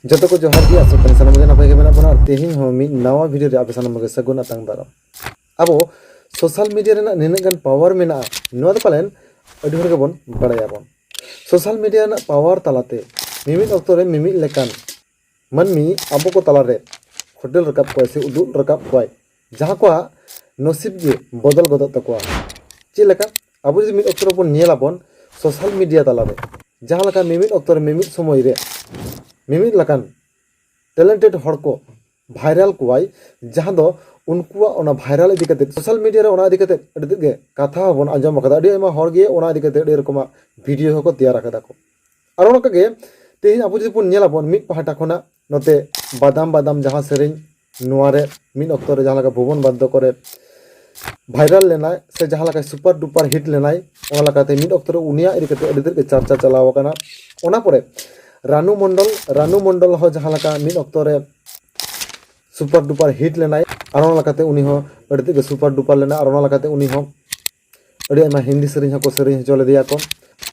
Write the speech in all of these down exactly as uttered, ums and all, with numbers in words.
ᱡᱚᱛᱚ ᱠᱚ ᱡᱚᱦᱟᱨ ᱜᱮ, ᱟᱥᱚᱜ ᱠᱟᱱᱟ ᱥᱟᱱᱟᱢ ᱜᱮ ᱱᱟᱯᱟᱭ ᱜᱮ ᱢᱮᱱᱟᱜ ᱵᱚᱱᱟ᱾ ᱟᱨ ᱛᱮᱦᱮᱧ ᱦᱚᱸ ᱢᱤᱫ ᱱᱟᱣᱟ ᱵᱷᱤᱰᱤᱭᱳ ᱨᱮ ᱟᱯᱮ ᱥᱟᱱᱟᱢ ᱜᱮ ᱥᱟᱹᱜᱩᱱ ᱟᱛᱟᱝ ᱫᱟᱨᱟᱢ᱾ ᱟᱵᱚ ᱥᱳᱥᱟᱞ ᱢᱤᱰᱤᱭᱟ ᱨᱮᱱᱟᱜ ᱱᱤᱱᱟᱹᱜ ᱜᱟᱱ ᱯᱟᱣᱟᱨ ᱢᱮᱱᱟᱜᱼᱟ, ᱱᱚᱣᱟ ᱫᱚ ᱯᱟᱞᱮᱱ ᱟᱹᱰᱤ ᱦᱚᱲ ᱜᱮᱵᱚᱱ ᱵᱟᱲᱟᱭᱟᱵᱚᱱ᱾ ᱥᱳᱥᱟᱞ ᱢᱤᱰᱤᱭᱟ ᱨᱮᱱᱟᱜ ᱯᱟᱣᱟᱨ ᱛᱟᱞᱟᱛᱮ ᱢᱤᱢᱤᱫ ᱚᱠᱛᱚ ᱨᱮ ᱢᱤᱢᱤᱫ ᱞᱮᱠᱟᱱ ᱢᱟᱹᱱᱢᱤ ᱟᱵᱚ ᱠᱚ ᱛᱟᱞᱟᱨᱮ ᱯᱷᱚᱴᱮᱞ ᱨᱟᱠᱟᱵ ᱠᱚᱣᱟᱭ ᱥᱮ ᱩᱫᱩᱜ ᱨᱟᱠᱟᱵ ᱠᱚᱣᱟᱭ, ᱡᱟᱦᱟᱸ ᱠᱚᱣᱟᱜ ᱱᱚᱥᱤᱵ ᱜᱮ ᱵᱚᱫᱚᱞ ᱜᱚᱫᱚᱜ ᱛᱟᱠᱚᱣᱟ᱾ ᱪᱮᱫ ᱞᱮᱠᱟ? ᱟᱵᱚ ᱡᱩᱫᱤ ᱢᱤᱫ ᱚᱠᱛᱚ ᱨᱮᱵᱚᱱ ᱧᱮᱞᱟᱵᱚᱱ ᱥᱳᱥᱟᱞ ᱢᱤᱰᱤᱭᱟ ᱛᱟᱞᱟᱨᱮ, ᱡᱟᱦᱟᱸ ᱞᱮᱠᱟ ᱢᱤᱢᱤᱫ ᱚᱠᱛᱚ ᱨᱮ ᱢᱤᱢᱤᱫ ᱥᱚᱢᱚᱭ ᱨᱮ ᱢᱤᱢᱤᱫ ᱞᱮᱠᱟᱱ ᱴᱮᱞᱮᱱᱴᱮᱰ ᱦᱚᱲ ᱠᱚ ᱵᱷᱟᱭᱨᱟᱞ ᱠᱚᱣᱟᱭ, ᱡᱟᱦᱟᱸ ᱫᱚ ᱩᱱᱠᱩᱣᱟᱜ ᱚᱱᱟ ᱵᱷᱟᱭᱨᱟᱞ ᱤᱫᱤ ᱠᱟᱛᱮ, ᱥᱳᱥᱟᱞ ᱢᱤᱰᱤᱭᱟ ᱨᱮ ᱚᱱᱟ ᱤᱫᱤ ᱠᱟᱛᱮ ᱟᱹᱰᱤ ᱛᱮᱫ ᱜᱮ ᱠᱟᱛᱷᱟ ᱦᱚᱸᱵᱚᱱ ᱟᱸᱡᱚᱢ ᱟᱠᱟᱫᱟ᱾ ᱟᱹᱰᱤ ᱟᱭᱢᱟ ᱦᱚᱲ ᱜᱮ ᱚᱱᱟ ᱤᱫᱤ ᱠᱟᱛᱮ ᱟᱹᱰᱤ ᱨᱚᱠᱚᱢᱟᱜ ᱵᱷᱤᱰᱤᱭᱳ ᱦᱚᱸᱠᱚ ᱛᱮᱭᱟᱨ ᱟᱠᱟᱫᱟ ᱠᱚ᱾ ᱟᱨ ᱚᱱᱠᱟ ᱜᱮ ᱛᱮᱦᱮᱧ ᱟᱵᱚ ᱡᱩᱫᱤ ᱵᱚᱱ ᱧᱮᱞᱟᱵᱚᱱ, ᱢᱤᱫ ᱯᱟᱦᱴᱟ ᱠᱷᱚᱱᱟᱜ ᱱᱚᱛᱮ ᱵᱟᱫᱟᱢ ᱵᱟᱫᱟᱢ ᱡᱟᱦᱟᱸ ᱥᱮᱨᱮᱧ, ᱱᱚᱣᱟ ᱨᱮ ᱢᱤᱫ ᱚᱠᱛᱚ ᱨᱮ ᱡᱟᱦᱟᱸ ᱞᱮᱠᱟ ᱵᱷᱩᱵᱚᱱ ᱵᱟᱫᱽᱫᱚ ᱠᱚᱨᱮ ᱵᱷᱟᱭᱨᱟᱞ ᱞᱮᱱᱟᱭ ᱥᱮ ᱡᱟᱦᱟᱸ ᱞᱮᱠᱟ ᱥᱩᱯᱟᱨ ᱰᱩᱯᱟᱨ ᱦᱤᱴ ᱞᱮᱱᱟᱭ, ᱚᱱᱟ ᱞᱮᱠᱟᱛᱮ ᱢᱤᱫ ᱚᱠᱛᱚ ᱨᱮ ᱩᱱᱤᱭᱟᱜ ᱤᱫᱤ ᱠᱟᱛᱮ ᱟᱹᱰᱤ ᱛᱮᱫ ᱜᱮ ᱪᱟᱨᱪᱟ ᱪᱟᱞᱟᱣ ᱟᱠᱟᱱᱟ᱾ ᱚᱱᱟ ᱯᱚᱨᱮ ᱨᱟᱱᱩ ᱢᱚᱱᱰᱚᱞ, ᱨᱟᱱᱩ ᱢᱚᱱᱰᱚᱞ ᱦᱚᱸ ᱡᱟᱦᱟᱸ ᱞᱮᱠᱟ ᱢᱤᱫ ᱚᱠᱛᱚ ᱨᱮ ᱥᱩᱯᱟᱨ ᱰᱩᱯᱟᱨ ᱦᱤᱴ ᱞᱮᱱᱟᱭ, ᱟᱨ ᱚᱱᱟ ᱞᱮᱠᱟᱛᱮ ᱩᱱᱤ ᱦᱚᱸ ᱟᱹᱰᱤ ᱛᱮᱫ ᱜᱮ ᱥᱩᱯᱟᱨ ᱰᱩᱯᱟᱨ ᱞᱮᱱᱟ᱾ ᱟᱨ ᱚᱱᱟ ᱞᱮᱠᱟᱛᱮ ᱩᱱᱤ ᱦᱚᱸ ᱟᱹᱰᱤ ᱟᱭᱢᱟ ᱦᱤᱱᱫᱤ ᱥᱮᱨᱮᱧ ᱦᱚᱸᱠᱚ ᱥᱮᱨᱮᱧ ᱦᱚᱪᱚ ᱞᱮᱫᱮᱭᱟ ᱠᱚ᱾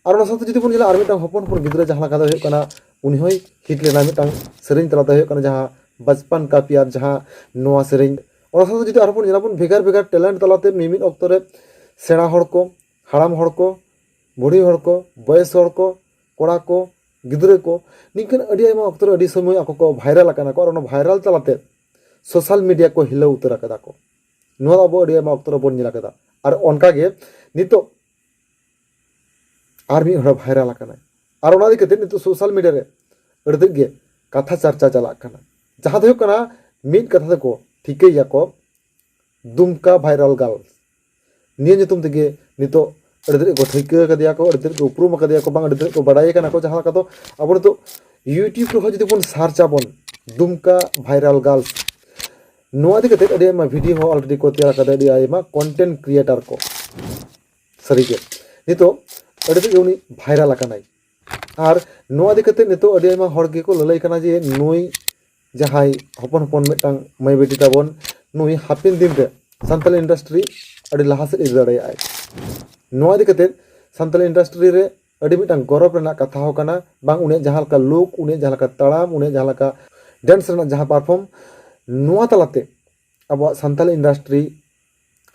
ᱟᱨ ᱚᱱᱟ ᱥᱟᱶᱛᱮ ᱡᱩᱫᱤ ᱵᱚᱱ ᱧᱮᱞᱟ, ᱟᱨ ᱢᱤᱫᱴᱟᱝ ᱦᱚᱯᱚᱱ ᱦᱚᱯᱚᱱ ᱜᱤᱫᱽᱨᱟᱹ ᱡᱟᱦᱟᱸ ᱞᱮᱠᱟ ᱫᱚ ᱦᱩᱭᱩᱜ ᱠᱟᱱᱟ, ᱩᱱᱤ ᱦᱚᱸᱭ ᱦᱤᱴ ᱞᱮᱱᱟ ᱢᱤᱫᱴᱟᱝ ᱥᱮᱨᱮᱧ ᱛᱟᱞᱟᱛᱮ, ᱦᱩᱭᱩᱜ ᱠᱟᱱᱟ ᱡᱟᱦᱟᱸ ᱵᱟᱪᱯᱟᱱ ᱠᱟ ᱯᱭᱟᱨ, ᱡᱟᱦᱟᱸ ᱱᱚᱣᱟ ᱥᱮᱨᱮᱧ᱾ ᱚᱱᱟ ᱥᱟᱶᱛᱮ ᱡᱩᱫᱤ ᱟᱨᱦᱚᱸ ᱵᱚᱱ ᱧᱮᱞᱟ ᱵᱚᱱ, ᱵᱷᱮᱜᱟᱨ ᱵᱷᱮᱜᱟᱨ ᱴᱮᱞᱮᱱᱴ ᱛᱟᱞᱟᱛᱮ ᱢᱤᱢᱤᱫ ᱚᱠᱛᱚ ᱨᱮ ᱥᱮᱬᱟ ᱦᱚᱲ ᱠᱚ, ᱦᱟᱲᱟᱢ ᱦᱚᱲ ᱠᱚ, ᱵᱩᱲᱦᱤ ᱦᱚᱲ ᱠᱚ, ᱵᱚᱭᱮᱥ ᱦᱚᱲ ᱠᱚ, ᱠᱚᱲᱟ ᱠᱚ, ᱜᱤᱫᱽᱨᱟᱹ ᱠᱚ, ᱱᱤᱝᱠᱟᱹᱱ ᱟᱹᱰᱤ ᱟᱭᱢᱟ ᱚᱠᱛᱚ ᱨᱮ ᱟᱹᱰᱤ ᱥᱚᱢᱚᱭ ᱟᱠᱚ ᱠᱚ ᱵᱷᱟᱭᱨᱟᱞ ᱟᱠᱟᱱᱟ ᱠᱚ, ᱟᱨ ᱚᱱᱟ ᱵᱷᱟᱭᱨᱟᱞ ᱛᱟᱞᱟᱛᱮ ᱥᱳᱥᱟᱞ ᱢᱤᱰᱤᱭᱟ ᱠᱚ ᱦᱤᱞᱟᱹᱣ ᱩᱛᱟᱹᱨ ᱟᱠᱟᱫᱟ ᱠᱚ᱾ ᱱᱚᱣᱟ ᱫᱚ ᱟᱵᱚ ᱟᱹᱰᱤ ᱟᱭᱢᱟ ᱚᱠᱛᱚ ᱨᱮᱵᱚᱱ ᱧᱮᱞ ᱟᱠᱟᱫᱟ᱾ ᱟᱨ ᱚᱱᱠᱟᱜᱮ ᱱᱤᱛᱚᱜ ᱟᱨ ᱢᱤᱫ ᱦᱚᱲ ᱵᱷᱟᱭᱨᱟᱞ ᱟᱠᱟᱱᱟᱭ᱾ ᱟᱨ ᱚᱱᱟ ᱤᱫᱤ ᱠᱟᱛᱮ ᱱᱤᱛᱚᱜ ᱥᱳᱥᱟᱞ ᱢᱤᱰᱤᱭᱟ ᱨᱮ ᱟᱹᱰᱤ ᱛᱮᱫ ᱜᱮ ᱠᱟᱛᱷᱟ ᱪᱟᱨᱪᱟ ᱪᱟᱞᱟᱜ ᱠᱟᱱᱟ᱾ ᱡᱟᱦᱟᱸ ᱫᱚ ᱦᱩᱭᱩᱜ ᱠᱟᱱᱟ, ᱢᱤᱫ ᱠᱟᱛᱷᱟ ᱛᱮᱠᱚ ᱴᱷᱤᱠᱟᱹᱭᱮᱭᱟ ᱠᱚ ᱫᱩᱢᱠᱟ ᱵᱷᱟᱭᱨᱟᱞ ᱜᱟᱨᱞ᱾ ᱱᱤᱭᱟᱹ ᱧᱩᱛᱩᱢ ᱛᱮᱜᱮ ᱱᱤᱛᱚᱜ ᱟᱹᱰᱤ ᱛᱮᱫ ᱠᱚ ᱴᱷᱤᱠᱟᱹ ᱟᱠᱟᱫᱮᱭᱟ ᱠᱚ, ᱟᱹᱰᱤ ᱛᱮᱫ ᱠᱚ ᱩᱯᱨᱩᱢ ᱟᱠᱟᱫᱮᱭᱟ ᱠᱚ, ᱵᱟᱝ ᱟᱹᱰᱤ ᱛᱮᱫ ᱠᱚ ᱵᱟᱰᱟᱭᱮ ᱠᱟᱱᱟ ᱠᱚ᱾ ᱡᱟᱦᱟᱸ ᱞᱮᱠᱟ ᱫᱚ ᱟᱵᱚ ᱱᱤᱛᱚᱜ YouTube ᱨᱮᱦᱚᱸ ᱡᱩᱫᱤ ᱵᱚᱱ ᱥᱟᱨᱪ ᱟᱵᱚᱱ ᱫᱩᱢᱠᱟ ᱵᱷᱟᱭᱨᱟᱞ ᱜᱟᱨᱞᱥ, ᱱᱚᱣᱟ ᱤᱫᱤ ᱠᱟᱛᱮ ᱟᱹᱰᱤ ᱟᱭᱢᱟ ᱵᱷᱤᱰᱤᱭᱳ ᱦᱚᱸ ᱟᱞᱨᱮᱰᱤ ᱠᱚ ᱛᱮᱭᱟᱨ ᱟᱠᱟᱫᱟ ᱟᱹᱰᱤ ᱟᱭᱢᱟ ᱠᱚᱱᱴᱮᱱᱴ ᱠᱨᱤᱭᱮᱴᱟᱨ ᱠᱚ᱾ ᱥᱟᱹᱨᱤᱜᱮ ᱱᱤᱛᱚᱜ ᱟᱹᱰᱤ ᱛᱮᱫ ᱜᱮ ᱩᱱᱤ ᱵᱷᱟᱭᱨᱟᱞ ᱟᱠᱟᱱᱟᱭ᱾ ᱟᱨ ᱱᱚᱣᱟ ᱤᱫᱤ ᱠᱟᱛᱮ ᱱᱤᱛᱚᱜ ᱟᱹᱰᱤ ᱟᱭᱢᱟ ᱦᱚᱲ ᱜᱮᱠᱚ ᱞᱟᱹᱞᱟᱹᱭ ᱠᱟᱱᱟ ᱡᱮ ᱱᱩᱭ ᱡᱟᱦᱟᱸᱭ ᱦᱚᱯᱚᱱ ᱦᱚᱯᱚᱱ ᱢᱤᱫᱴᱟᱝ ᱢᱟᱹᱭ ᱵᱤᱴᱤ ᱛᱟᱵᱚᱱ, ᱱᱩᱭ ᱦᱟᱯᱮᱱ ᱫᱤᱱ ᱨᱮ ᱥᱟᱱᱛᱟᱞᱤ ᱤᱱᱰᱟᱥᱴᱨᱤ ᱟᱹᱰᱤ ᱞᱟᱦᱟ ᱥᱮᱫ ᱤᱫᱤ ᱫᱟᱲᱮᱭᱟᱜᱼᱟᱭ᱾ ᱱᱚᱣᱟ ᱤᱫᱤ ᱠᱟᱛᱮ ᱥᱟᱱᱛᱟᱞᱤ ᱤᱱᱰᱟᱥᱴᱨᱤ ᱨᱮ ᱟᱹᱰᱤ ᱢᱤᱫᱴᱟᱝ ᱜᱚᱨᱚᱵᱽ ᱨᱮᱱᱟᱜ ᱠᱟᱛᱷᱟ ᱦᱚᱸ ᱠᱟᱱᱟ᱾ ᱵᱟᱝ ᱩᱱᱤᱭᱟᱜ ᱡᱟᱦᱟᱸ ᱞᱮᱠᱟ ᱞᱩᱠ, ᱩᱱᱤᱭᱟᱜ ᱡᱟᱦᱟᱸ ᱞᱮᱠᱟ ᱛᱟᱲᱟᱢ, ᱩᱱᱤᱭᱟᱜ ᱡᱟᱦᱟᱸ ᱞᱮᱠᱟ ᱰᱮᱱᱥ ᱨᱮᱱᱟᱜ ᱡᱟᱦᱟᱸ ᱯᱟᱨᱯᱷᱚᱨᱢ, ᱱᱚᱣᱟ ᱛᱟᱞᱟᱛᱮ ᱟᱵᱚᱣᱟᱜ ᱥᱟᱱᱛᱟᱞᱤ ᱤᱱᱰᱟᱥᱴᱨᱤ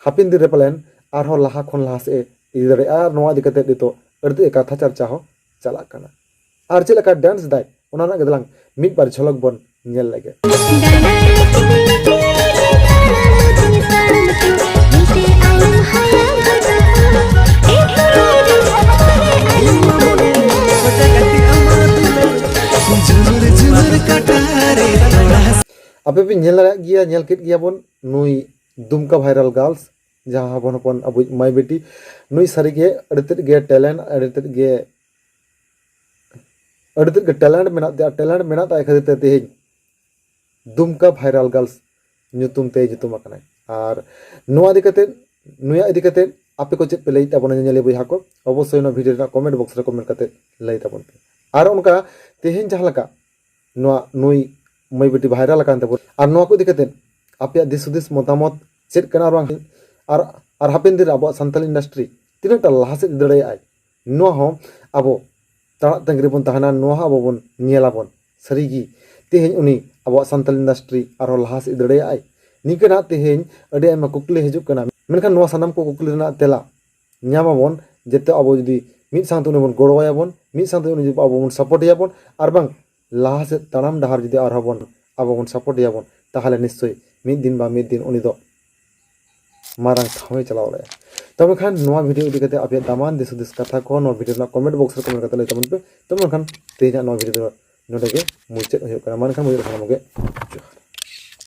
ᱦᱟᱯᱮᱱ ᱫᱤᱱ ᱨᱮ ᱯᱟᱞᱮᱱ ᱟᱨᱦᱚᱸ ᱞᱟᱦᱟ ᱠᱷᱚᱱ ᱞᱟᱦᱟ ᱥᱮᱫ ᱮ ᱤᱫᱤ ᱫᱟᱲᱮᱭᱟᱜᱼᱟ᱾ ᱟᱨ ᱱᱚᱣᱟ ᱤᱫᱤ ᱠᱟᱛᱮ ᱱᱤᱛᱚᱜ ᱟᱹᱰᱤ ᱛᱮᱫ ᱠᱟᱛᱷᱟ ᱪᱟᱨᱪᱟ ᱦᱚᱸ ᱪᱟᱞᱟᱜ ᱠᱟᱱᱟ᱾ ᱟᱨ ᱪᱮᱫ ᱞᱮᱠᱟ ᱰᱮᱱᱥ ᱫᱟᱭ, ᱚᱱᱟ ᱨᱮᱱᱟᱜ ᱜᱮ ᱫᱮᱞᱟᱝ ᱢᱤᱫ ᱵᱟᱨ ᱡᱷᱚᱞᱚᱠ ᱵᱚᱱ ᱧᱮᱞ ᱞᱮᱜᱮ᱾ ᱟᱯᱮ ᱯᱮ ᱧᱮᱞ ᱫᱟᱲᱮᱭᱟᱜ ᱜᱮᱭᱟ, ᱧᱮᱞ ᱠᱮᱫ ᱜᱮᱭᱟ ᱵᱚᱱ ᱱᱩᱭ ᱫᱩᱢᱠᱟ ᱵᱷᱟᱭᱨᱟᱞ ᱜᱟᱨᱞᱥ, ᱡᱟᱦᱟᱸ ᱦᱚᱯᱚᱱ ᱦᱚᱯᱚᱱ ᱟᱵᱚᱭᱤᱡ ᱢᱟᱹᱭ ᱵᱤᱴᱤ, ᱱᱩᱭ ᱥᱟᱹᱨᱤᱜᱮ ᱟᱹᱰᱤ ᱛᱮᱫ ᱜᱮ ᱴᱮᱞᱮᱱᱴ, ᱟᱹᱰᱤ ᱛᱮᱫ ᱜᱮ ᱟᱹᱰᱤ ᱛᱮᱫ ᱜᱮ ᱴᱮᱞᱮᱱᱴ ᱢᱮᱱᱟᱜ ᱛᱟᱭᱟ᱾ ᱴᱮᱞᱮᱱᱴ ᱢᱮᱱᱟᱜ ᱛᱟᱭ ᱠᱷᱟᱹᱛᱤᱨ ᱛᱮ ᱛᱮᱦᱮᱧ ᱫᱩᱢᱠᱟ ᱵᱷᱟᱭᱨᱟᱞ ᱜᱟᱨᱞᱥ ᱧᱩᱛᱩᱢ ᱛᱮ ᱧᱩᱛᱩᱢ ᱟᱠᱟᱱᱟᱭ᱾ ᱟᱨ ᱱᱚᱣᱟ ᱤᱫᱤ ᱠᱟᱛᱮ, ᱱᱩᱭᱟᱜ ᱤᱫᱤ ᱠᱟᱛᱮ ᱟᱯᱮ ᱠᱚ ᱪᱮᱫ ᱯᱮ ᱞᱟᱹᱭᱮᱫ ᱛᱟᱵᱚᱱᱟ ᱧᱮᱧᱮᱞᱤᱭᱟᱹ ᱵᱚᱭᱦᱟ ᱠᱚ? ᱚᱵᱚᱥᱥᱳᱭ ᱱᱚᱣᱟ ᱵᱷᱤᱰᱤᱭᱳ ᱨᱮᱱᱟᱜ ᱠᱚᱢᱮᱱᱴ ᱵᱚᱠᱥ ᱨᱮ ᱠᱚᱢᱮᱱᱴ ᱠᱟᱛᱮ ᱞᱟᱹᱭ ᱛᱟᱵᱚᱱ ᱯᱮ᱾ ᱟᱨ ᱚᱱᱠᱟ ᱛᱮᱦᱮᱧ ᱡᱟᱦᱟᱸ ᱞᱮᱠᱟ ᱱᱚᱣᱟ ᱱᱩᱭ ᱢᱟᱹᱭ ᱵᱤᱴᱤ ᱵᱷᱟᱭᱨᱟᱞ ᱟᱠᱟᱱ ᱛᱟᱵᱚᱱ, ᱟᱨ ᱱᱚᱣᱟ ᱠᱚ ᱤᱫᱤ ᱠᱟᱛᱮ ᱟᱯᱮᱭᱟᱜ ᱫᱤᱥ ᱦᱩᱫᱤᱥ ᱢᱚᱛᱟᱢᱚᱛ ᱪᱮᱫ ᱠᱟᱱᱟ, ᱟᱨ ᱵᱟᱝ ᱟᱨ, ᱟᱨ ᱦᱟᱯᱮᱱ ᱫᱤᱱ ᱨᱮ ᱟᱵᱚᱣᱟᱜ ᱥᱟᱱᱛᱟᱞᱤ ᱤᱱᱰᱟᱥᱴᱨᱤ ᱛᱤᱱᱟᱹᱜ ᱴᱟ ᱞᱟᱦᱟ ᱥᱮᱫ ᱤᱫᱤ ᱫᱟᱲᱮᱭᱟᱜᱼᱟᱭ, ᱱᱚᱣᱟ ᱦᱚᱸ ᱟᱵᱚ ᱛᱟᱲᱟᱜ ᱛᱟᱺᱜᱤ ᱨᱮᱵᱚᱱ ᱛᱟᱦᱮᱱᱟ᱾ ᱱᱚᱣᱟ ᱦᱚᱸ ᱟᱵᱚ ᱵᱚᱱ ᱧᱮᱞᱟᱵᱚᱱ᱾ ᱥᱟᱹᱨᱤᱜᱮ ᱛᱮᱦᱮᱧ ᱩᱱᱤ ᱟᱵᱚᱣᱟᱜ ᱥᱟᱱᱛᱟᱞᱤ ᱤᱱᱰᱟᱥᱴᱨᱤ ᱟᱨᱦᱚᱸ ᱞᱟᱦᱟ ᱥᱮᱫ ᱤᱫᱤ ᱫᱟᱲᱮᱭᱟᱜᱼᱟᱭ? ᱱᱤᱝᱠᱟᱹᱱᱟᱜ ᱛᱮᱦᱮᱧ ᱟᱹᱰᱤ ᱟᱭᱢᱟ ᱠᱩᱠᱞᱤ ᱦᱤᱡᱩᱜ ᱠᱟᱱᱟ, ᱢᱮᱱᱠᱷᱟᱱ ᱱᱚᱣᱟ ᱥᱟᱱᱟᱢ ᱠᱚ ᱠᱩᱠᱞᱤ ᱨᱮᱱᱟᱜ ᱛᱮᱞᱟ ᱧᱟᱢᱟᱵᱚᱱ ᱡᱮᱛᱮ ᱟᱵᱚ ᱡᱩᱫᱤ ᱢᱤᱫ ᱥᱟᱶᱛᱮ ᱩᱱᱤ ᱵᱚᱱ ᱜᱚᱲᱚᱣᱟᱭᱟᱵᱚᱱ, ᱢᱤᱫ ᱥᱟᱶᱛᱮ ᱩᱱᱤ ᱡᱩᱫᱤ ᱟᱵᱚ ᱵᱚᱱ ᱥᱟᱯᱳᱨᱴ ᱮᱭᱟᱵᱚᱱ, ᱟᱨ ᱵᱟᱝ ᱞᱟᱦᱟ ᱥᱮᱫ ᱛᱟᱲᱟᱢ ᱰᱟᱦᱟᱨ ᱡᱩᱫᱤ ᱟᱨᱦᱚᱸ ᱵᱚᱱ ᱟᱵᱚ ᱵᱚᱱ ᱥᱟᱯᱳᱨᱴ ᱮᱭᱟᱵᱚᱱ, ᱛᱟᱦᱚᱞᱮ ᱱᱤᱥᱪᱳᱭ ᱢᱤᱫ ᱫᱤᱱ ᱵᱟ ᱢᱤᱫ ᱫᱤᱱ ᱩᱱᱤ ᱫᱚ ᱢᱟᱨᱟᱝ ᱴᱷᱟᱶ ᱮ ᱪᱟᱞᱟᱣ ᱫᱟᱲᱮᱭᱟᱜᱼᱟ᱾ ᱛᱚᱵᱮ ᱠᱷᱟᱱ ᱱᱚᱣᱟ ᱵᱷᱤᱰᱤᱭᱳ ᱤᱫᱤ ᱠᱟᱛᱮ ᱟᱯᱮᱭᱟᱜ ᱫᱟᱢᱟᱱ ᱫᱤᱥ ᱦᱩᱫᱤᱥ ᱠᱟᱛᱷᱟ ᱠᱚ ᱱᱚᱣᱟ ᱵᱷᱤᱰᱤᱭᱳ ᱨᱮᱱᱟᱜ ᱠᱚᱢᱮᱱᱴ ᱵᱚᱠᱥ ᱨᱮ ᱠᱚᱢᱮᱱᱴ ᱠᱟᱛᱮ ᱞᱟᱹᱭ ᱛᱟᱵᱚᱱ ᱯᱮ᱾ ᱛᱚᱵᱮ ᱠᱷᱟᱱ ᱛᱮᱦᱮᱧᱟᱜ ᱱᱚᱣᱟ ᱵᱷᱤᱰᱤᱭᱳ ᱫᱚ ᱱᱚᱰᱮ ᱜᱮ ᱢᱩᱪᱟᱹᱫ ᱦᱩᱭᱩᱜ ᱠᱟᱱᱟ᱾ ᱢᱟ ᱮᱱᱠᱷᱟᱱ ᱢᱩᱪᱟᱹᱫ ᱥᱟᱱᱟᱢ ᱜᱮ ᱡᱚᱦᱟᱨ᱾